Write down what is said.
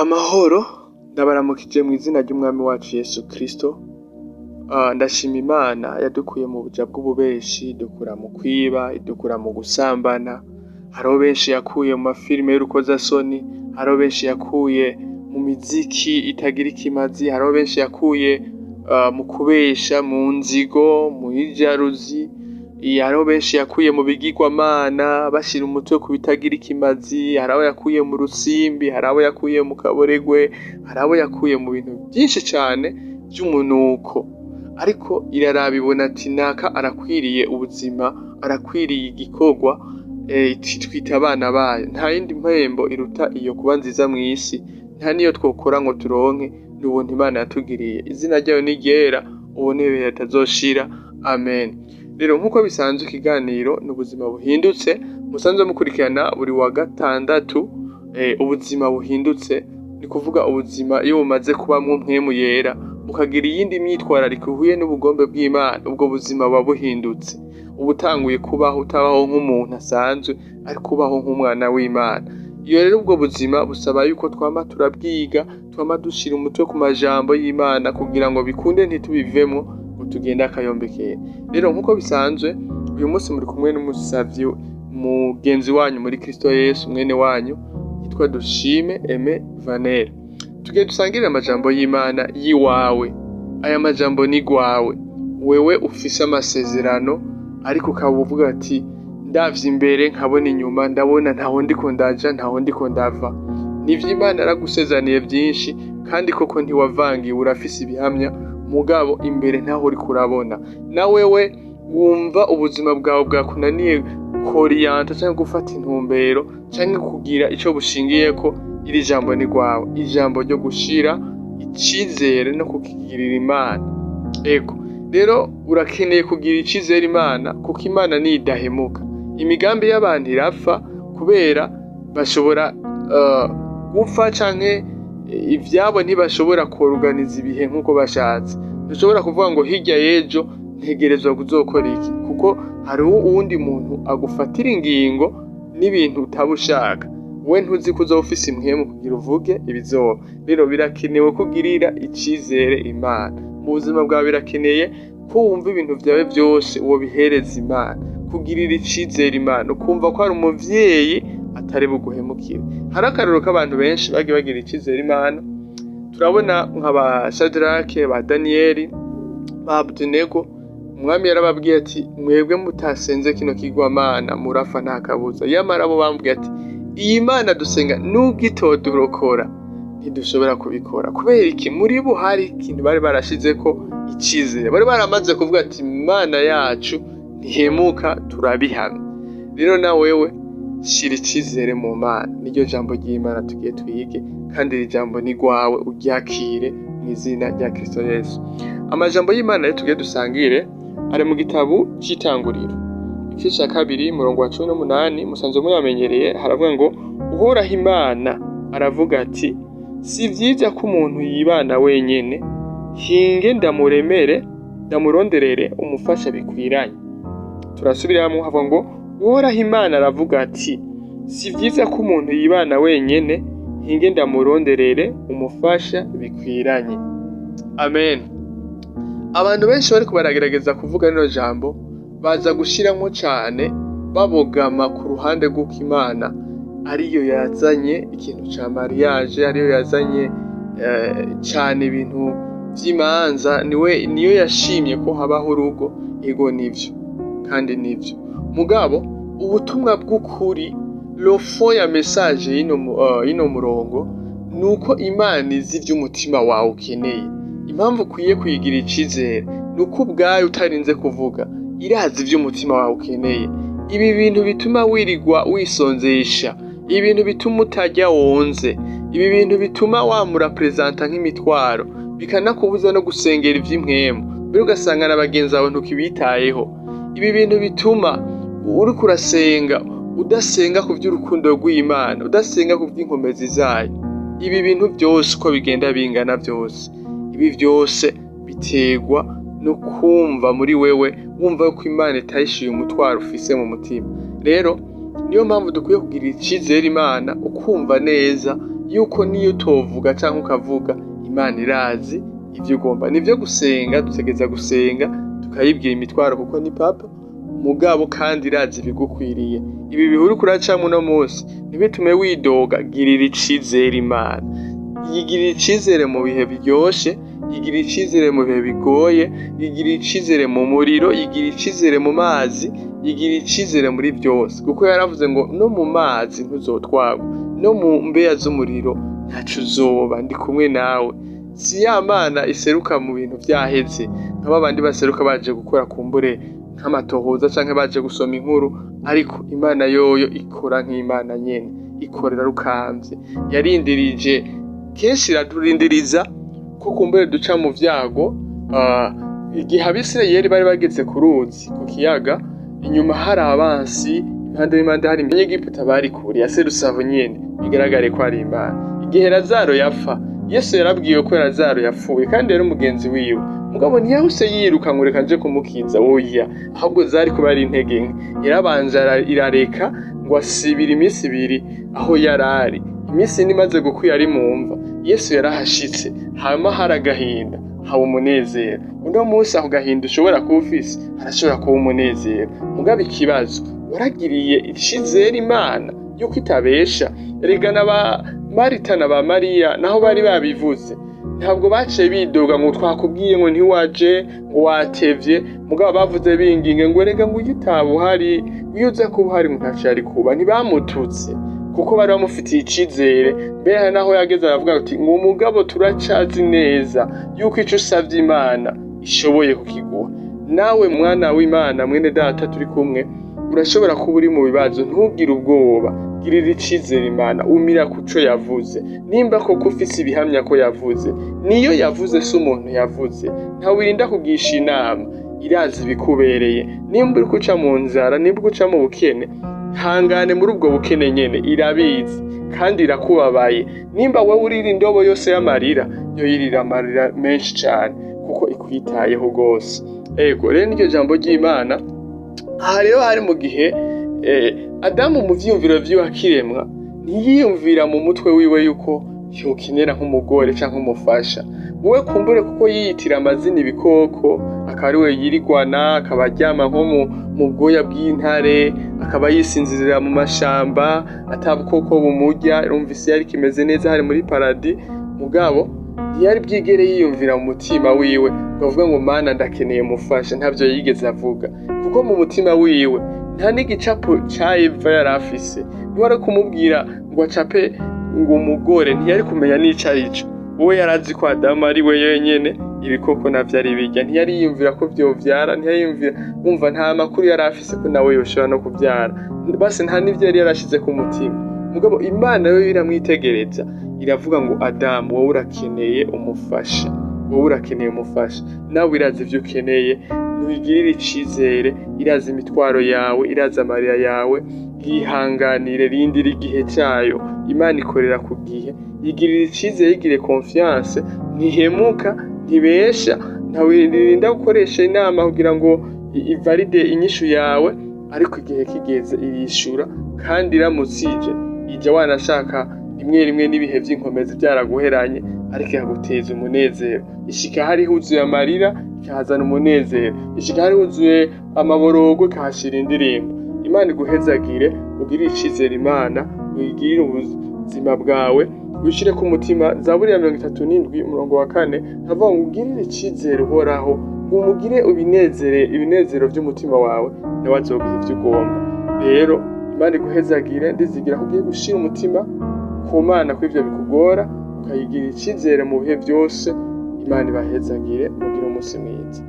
Amahoro, ndabaramukije mw'izina ry'umwami wacu Yesu Kristo. Ndashima Imana yadukuye mu buja bw'ububeshi, idukura mu kwiba, idukura mu gusambana. Hariho benshi yakuye mu mafilime y'urukozasoni, hariho benshi yakuye mu miziki itagira ikimazi, hariho benshi yakuye mu kubesha, mu nzigo, mw'ijaruzi, hariho benshi yakuye mu bigirwamana bashira umutwe ku bitagira ikimazi, hari abo yakuye mu rusimbi, hari abo yakuye mu kaboregwe, hari abo yakuye mu bintu vyinshi cane vy'umunuko. Ariko iraraba ibona ati naka arakwiriye ubuzima, arakwiriye igikorwa, twita abana bayo. Nta yindi mpembo iruta iyo kuba nziza mw'isi, nta niyo twokora ngo turonke, ni ubuntu Imana yatugiriye. Izina ryayo ni ryera, ubu n'ibihe bitazoshira. Amen. Rero nk'uko bisanzwe, ikiganiro ni Ubuzima Buhindutse, musanzwe mukurikirana buri wa gatandatu. Ubuzima buhindutse ni kuvuga ubuzima iyo bumaze kubamwo Mpwemu Yera, ukagira iyindi myitwarariko ihuye n'ubugombe bw'Imana, ubwo buzima buba buhindutse. Uba utanguye kubaho utabaho nk'umuntu asanzwe, ariko ubaho nk'umwana w'Imana. Iyo rero ubwo buzima busaba yuko twama turabwiga, twama dushira umutwe ku majambo y'Imana kugira ngo bikunde ntitubivemwo ngo tugende akayombekera. Rero nk'uko bisanzwe, uyu munsi muri kumwe n'umusavyi mugenzi wanyu muri Kristo Yesu, mwene wanyu yitwa Dushime Aime Vanel. Tugiye dusangirire amajambo y'Imana yiwawe. Aya majambo ni gwawe. Wewe ufise amasezerano, ariko ukaba uvuga ati: "Ndavye imbere nkabona inyuma, ndabona ntaho ndiko ndaja, ntaho ndiko ndava." Nivyo, Imana yaragusezeraniye vyinshi, kandi koko ntiwavangiwe, urafise ibihamya, mugabo imbere ntaho uriko urabona. Na wewe wumva ubuzima bwawe bwakunaniye korienta canke gufata intumbero canke kugira ico bushingiyeko, iri jambo ni rwawe, ijambo ryo gushira icizere no kukigirira Imana. Ego rero, urakeneye kugira icizere Imana, kuko Imana niyo idahemuka. Imigambi y'abantu irapfa kubera bashobora gupfa canke ivyabo, ntibashobora kuorganiza ibihe nk'uko bashatse. Ntushobora kuvuga ngo hirya y'ejo ntegerezwa kuzokora iki, kuko hariho uwundi muntu agufatira ingingo n'ibintu utaba ushaka. We ntuzi ko uzoba ufise impwemu kugira uvuge ibizoba. Rero birakenewe ko ugirira icizere Imana mu buzima bwawe. Birakeneye ko wumva ibintu vyawe vyose wobihereza Imana, kugirira icizere Imana, ukumva ko hari umuvyeyi atari buguhemukire. Hari akarorero k'abantu benshi bagiye bagira icizere Imana. Turabona nka ba Shadrake, ba Daniyeli, ba Abedenego. Umwami yarababwiye ati: "Mwebwe mutasenze kino kigwamana murafa, nta kabuza." Yamara bo bambwiye ati: "Iyi Mana dusenga, nubwo itodurokora, ntidushobora kubikora." Kubera iki? Muri bo hari ikintu bari barashizeko icizere, bari baramaze kuvuga ati: "Imana yacu ntihemuka, turabihamya." Rero na wewe shira icizere mu Mana. Niryo jambo ry'Imana tugiye twige, kandi iri jambo ni rwawe, uryakire mu izina rya Kristo Yesu. Amajambo y'Imana rero tugiye dusangire ari mu gitabo c'Itanguriro, igice ca 2, murongo wa 18. Musanzwe muyamenyereye. Haravuga ngo: "Uhoraho Imana aravuga ati: Si vyiza ko umuntu yibana wenyene, hinge ndamuremere, ndamuronderere umufasha bikwiranye." Turasubiramwo, havuga ngo: "Uhoraho Imana aravuga ati: Si vyiza ko umuntu yibana wenyene, hinge ndamuronderere umufasha bikwiranye." Amen. Abantu benshi bariko baragerageza kuvuga rino jambo, baza gushiramwo cane babogama ku ruhande rw'uko Imana ariyo yazanye ikintu ca mariage, ariyo yazanye cane ibintu vy'imanza, niwe niyo yashimye ko habaho urugo. Ego nivyo, kandi nivyo, mugabo ubutumwa bw'ukuri, le fond ya message y'ino murongo, nuko Imana izi ivy'umutima wawe ukeneye. Impamvu ukwiye kuyigira icizere nuko ubwayo utarinze kuvuga irazi ivy'umutima wawe ukeneye. Ibi bintu bituma wirigwa wisonzesha, ibintu bituma utarya wonze, ibi bintu bituma wamura presenta nk'imitwaro, bikanakubuza no gusengera ivy'impwemu, mbere ugasanga na bagenzi bawe ntukibitayeho. Ibi bintu bituma uriko urasenga udasenga ku vy'urukundo rw'Imana, udasenga ku vy'inkomezi zayo. Ibi bintu vyose uko bigenda bingana vyose, ibi vyose biterwa no kumva muri wewe wumva ko Imana itayishuye umutwaro ufise mu mutima. Rero niyo mpamvu dukwiye kugirira icizere Imana, ukumva neza. Yuko niyo utovuga canke ukavuga, Imana irazi ivyo ugomba. Nivyo, gusenga dutegereza gusenga tukayibwira imitwaro kuko ni papa, mugabo kandi irazi ibigukwiriye. Ibi bihe uriko uracamwo uno munsi ntibitume widoga, girira icizere Imana. Yigirira icizere mu bihe biryoshe, yigirira icizere mu bihe bigoye, yigirira icizere mu muriro, yigirira icizere mu mazi, yigirira icizere muri vyose. Kuko yaravuze ngo no mu mazi ntuzotwarwa, no mu mbeya z'umuriro ntaco uzoba, ndi kumwe nawe. Si ya Mana iseruka mu bintu vyaheze, nka babandi baseruka baje gukora kumbure nk'amatohoza canke baje gusoma inkuru, ariko Imana yoyo ikora nk'Imana nyene, ikorera rukamvye. Yarindirije kenshi, iraturindiriza ko kumbure duca mu vyago. Igihe Abisirayeli bari bageze ku ruzi, ku kiyaga, inyuma hari abansi, impande n'impande hari Abanyegiputa bari kure ya Serusaho nyene, bigaragare ko ari Imana. Igihe Lazaro yapfa, Yesu yarabwiwe ko Lazaro yapfuye kandi yari umugenzi wiwe, mugabo ntiyahuse yiruka ngo reka nje kumukiza, oya, ahubwo zari kuba ari intege nke. Yarabanje irareka ngo asibire iminsi 2 aho yarari. Iminsi 4 imaze gukwira ari mu mva, Yesu yarahashitse, hama hari agahinda haba umunezero. Uno munsi ako gahinda ushobora kuba ufise harashobora kuba umunezero. Mugabo ikibazo, waragiriye icizere Imana yuko itabesha? Erega na ba Marita na ba Mariya naho bari babivuze, ntabwo baciye bidoga ngo twakubwiye ngo ntiwaje, ngo watevye, mugabo bavuze binginge ngo erega ngo iyo utaba uhari, iyo uza kuba uhari, ngo ntaco yari kuba. Ntibamututse kuko bari bamufitiye icizere. Mbere hari naho yageze aravuga ati ngo umugabo turacazi neza yuko ico usavye Imana ishoboye kukiguha. Nawe mwana w'Imana, mwene data turi kumwe, urashobora kuba uri mu bibazo, ntugire ubwoba, girira icizere Imana, umira kuco yavuze. Nimba koko ufise ibihamya ko yavuze, niyo yavuze, si umuntu yavuze, ntawirinda kugisha inama, irazi ibikubereye. Nimba uriko uca mu nzara, nimba uriko uca mu bukene, hangane muri ubwo bukene nyene, irabizi kandi irakubabaye. Nimba wowe urira indobo yose y'amarira, yo yirira amarira menshi cane kuko ikwitayeho rwose. Ego rero, niryo jambo ry'Imana. Aha rero hari mu gihe Adamu mu vyiyumviro vyiwe akiremwa, ntiyiyumvira mu mutwe wiwe yuko yokenera nk'umugore canke umufasha. Wowe kumbure kuko yiyitira amazina ibikoko, akaba ari we yirigwana, akaba aryama nko mu bwoya bw'intare, akaba yisinzirira mu mashamba ata bukoko bumurya, urumva isi yari kimeze neza, hari muri paradis. Mugabo ntiyari bwigere yiyumvira mu mutima wiwe ngo avuge ngo Mana ndakeneye umufasha, ntavyo yigeze avuga, kuko mu mutima wiwe nta n'igicapo ca Eva yari afise. Niwari kumubwira ngo acape ngo umugore, ntiyari kumenya n'ico arico. Wowe yarazi ko Adamu ari we wenyene, ibikoko navyo ari birya. Ntiyari yiyumvira ko vyovyara, ntiyari yiyumvira, wumva nta makuru yari afise ko nawe yoshobora no kuvyara, basi nta n'ivyo yari yarashize ku mutima. Mugabo Imana yo iramwitegereza, iravuga ngo Adamu, wowe urakeneye umufasha, wowe urakeneye umufasha. Nawe irazi ivyo ukeneye, ntuyigirire icizere, irazi imitwaro yawe, irazi amarira yawe. Yihanganire, rindira igihe cyayo. Imana ikorera ku gihe. Yigirira icizere, yigire confiance, ntihemuka, ntibesha, ntawirinda gukoresha inama kugira ngo ivalide inyishu yawe, ariko igihe kigeze irishura. Kandi iramutse ije, ija wanashaka rimwe rimwe n'ibihe vy'inkomezi byaraguheranye, ariko ikaguteza umunezero. Ishika hari huzuye amarira ikahazana umunezero, ishika hari huzuye amaborogo ikahashira indirimbo. Imana iguhezagire, ugirire icizere Imana, uyigirire ubuzima bwawe, wishire ku mutima. Zaburi ya 37 umurongo wa 4 havuga ngo ugirire icizere Uhoraho, ngo umugire ibinezere ibinezero vy'umutima wawe, nawe azoguha ivyo ugomba. Rero Imana iguhezagire. Ndizigira ko ugiye gushira umutima ku Mana ko ivyo bikugora, ukayigirira icizere mu bihe vyose. Imana ibahezagire, mugire umunsi mwiza.